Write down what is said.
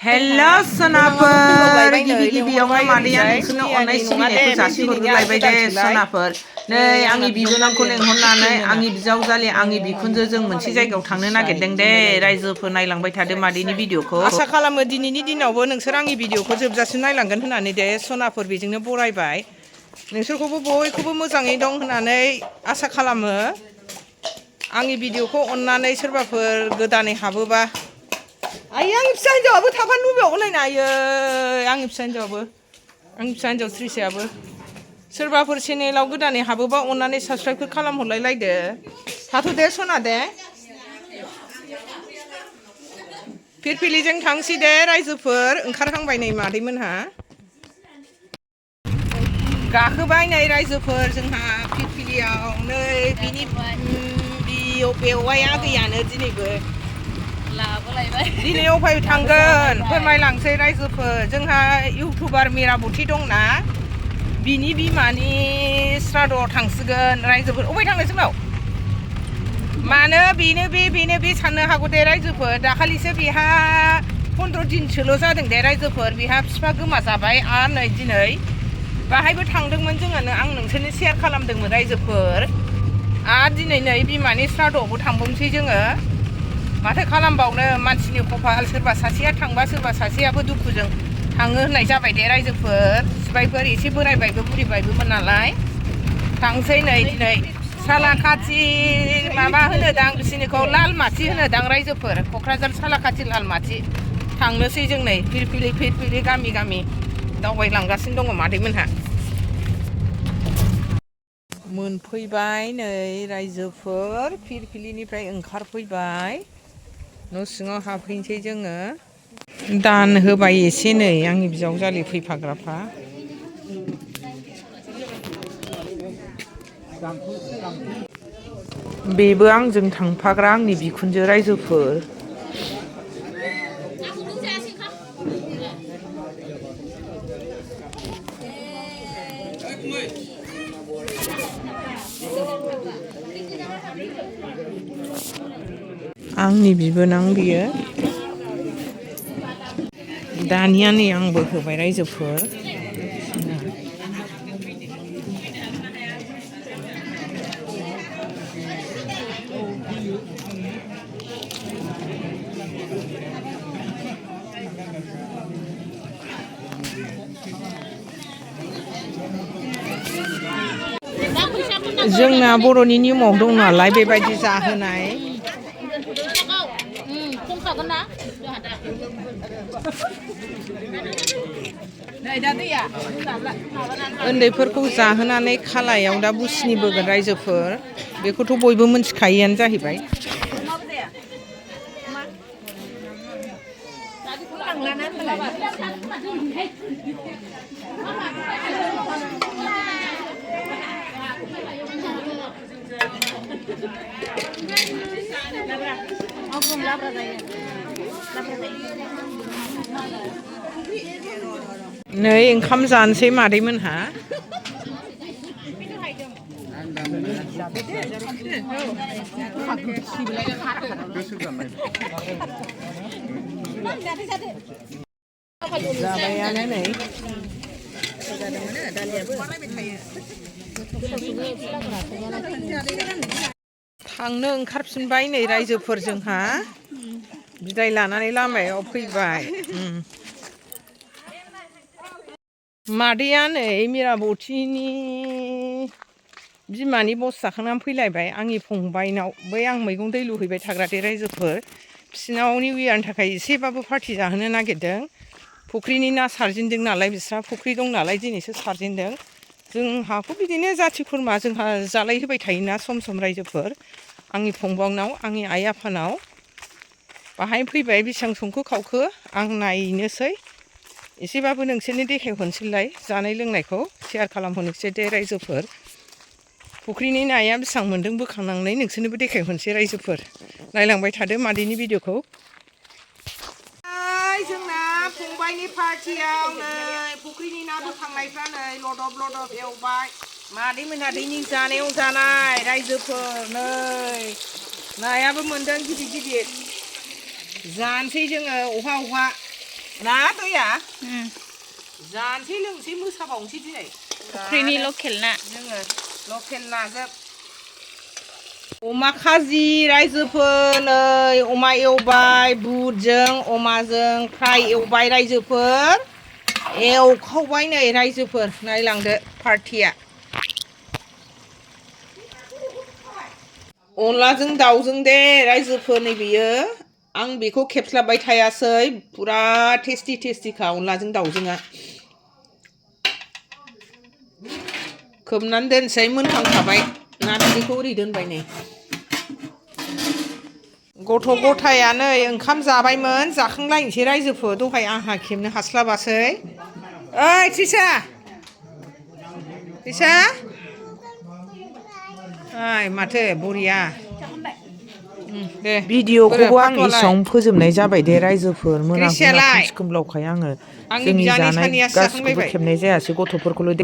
hello सोनाफोर गिबि-गिबियावनो मादैया नोंसोरनो अननाय सिबिनायखौ जासिहरग्रोलायबाय दे सोनाफोर नै आंनि बिबोनांखौ लेंहरनानै आंनि बिजावजालि आंनि बिखुनजो जों मोनसे जायगायाव थांनो नागिरदों दे रायजोफोर नायलांबाय थादो मादैनि भिडिअखौ आसा खालामो दिनैनि दिनावबो नोंसोर आंनि भिडिअखौ जोबजासिम नायलांगोन होननानै दे सोनाफोर बेजोंनो बरायबाय नोंसोरखौबो बयखौबो मोजाङै दं होननानै आसा खालामो आंनि भिडिअखौ अननानै सोरबाफोर गोदानै हाबोबा आइ आंनि फिसा हिन्जावाबो थाफानो लुबैबावगोनलायनो आयै आंनि फिसा हिन्जाव थ्रिसायाबो सोरबाफोर चेनेलाव गोदानै हाबोबा अननानै साबस्क्राइबफोर खालामहरलायलायदो थाथ' दे सना दे फिरफिलिजों थांसै दे रायजोफोर ओंखारहांबाय नै मादैमोनहा गाखोबाय नै रायजोफोर जोंहा फिरफिलियाव नै बिनि बेवाइया गैयानो दिनैबो दिनै अफाय थांगोन फोरमायलांसै रायजोफोर जोंहा इउटुबार मिराबति दंना बिनि बिमानि श्राद्धआव थांसिगोन रायजोफोर अफाय थांनो जोंनाव मानो बेनो बे साननो हागौ दे रायजोफोर दाखालिसो बेहा 15 दिनसोल' जादों दे रायजोफोर बेहा बिफा गोमाजाबाय आरो नै दिनै बाहायबो थांदोंमोन जोङो आं नोंसोरनो शेयार खालामदोंमोन रायजोफोर आरो दिनै नै बिमानि श्राद्धआवबो थांबावनोसै जोङो माथो खालामबावनो मानसिनि कपाल सोरबा सासेया थांबा सोरबा सासेयाबो दुखुजों थाङो होननाय जाबाय दे रायजोफोर सिबायफोर एसे बोरायबायबो बुरिबायबोमोन नालाय थांसै नै दिनै सालाखाथि माबा होनोदां बिसिनिखौ लालमाथि होनोदां रायजोफोर क'क्राझार सालाखाथि लालमाथि थांनोसै जों नै फिरफिलि गामि दावबायलांगासिनो दङ मादैमोनहा मोनफैबाय नै रायजोफोर फिरफिलिनिफ्राय ओंखारफैबाय न' सिङाव हाबफैनोसै जोङो दान होबाय एसे नै आंनि बिजावजालि फैफाग्राफ्रा बेबो आंजों थांफाग्रा आंनि बिखुनजो रायजोफोर आंनि बिबोनां बियो दानिया नै आंबो होबाय रायजोफोर जोंना बर'नि नियमाव दं नालाय बेबायदि जाहोनाय उन्दैफोरखौ जाहोनानै खालायाव दा बुसिनि बोगोन रायजोफोर बेखौथ' बयबो मिथिखायोआनो जाहैबाय नै ओंखाम जानोसै मादैमोनहा जाबायानो नै थांनो ओंखारफिनबाय नै रायजोफोर जोंहा बिदाय लानानै लामायाव फैबाय मादैया नै मिराबतिनि बिमानि बस जाखांनानै फैलायबाय आंनि फंबायनाव बै आं मैगं दै लुहैबाय थाग्रा दे रायजोफोर बिसिनाव निउ इयारनि थाखाय एसेबाबो पार्टि जाहोनो नागिरदों फुख्रिनि ना सारजेनदों नालाय बिस्रा फुख्रि दं नालाय दिनैसो सारजेनदों जोंहाखौ बिदिनो जाथि खुरमा जोंहा जालायहोबाय थायोना सम सम रायजोफोर आंनि फंबावनाव आंनि आइ आफानाव बाहाय फैबाय बेसेबां संखो खावखो आं नायनोसै एसेबाबो नोंसोरनो देखायहरनोसैलाय जानाय लोंनायखौ शेयार खालामहरनोसै दे रायजोफोर फुख्रिनि नाया बेसेबां मोन्दों बोखांनानै नोंसोरनोबो देखायहरनोसै रायजोफोर नायलांबाय थादो मादैनि भिडिअखौ जोंना फंबायनि पार्टियाव नै फुख्रिनि ना बोखांनायफ्रा नै लदब एवबाय मादैमोनहा दैनि जानायाव जानाय रायजोफोर नै नायाबो मोन्दों गिदिर जानोसै जोङो अहा ना दैया जानोसै लोंसै मोसाबावनोसै दिनै फुख्रिनि लकेल ना जोङो लकेल नाजों अमा खाजि रायजोफोर नै अमा एवबाय बुटजों अमाजों फ्राय एवबाय रायजोफोर एवखावबाय नै रायजोफोर नायलांदो पार्टिया अनलाजों दाउजों दे रायजोफोर नै बियो आं बेखौ खेबस्लाबबाय थायासै पुरा टेस्टिखा अनलाजों दाउजोंआ खोबनानै दोनसै मोनखांखाबाय ना बिदैखौ ओरै दोनबाय नै गथ' गथाया नै ओंखाम जाबायमोन जाखांलायनोसै रायजोफोर दहाय आंहा खेबनो हास्लाबासै ओइ त्रिसा ओइ माथो बरिया दे भिडिअखौबो आं इसेयावनो फोजोबनाय जाबाय दे रायजोफोर मोनाखौ क्रिसियालाय खोमसि खोमलावखाय आङो आंनि जोंनि बियानै जानाय सानैयासो गासिखौबो जाखांलायबाय खेबनाय जायासै गथ'फोरखौल'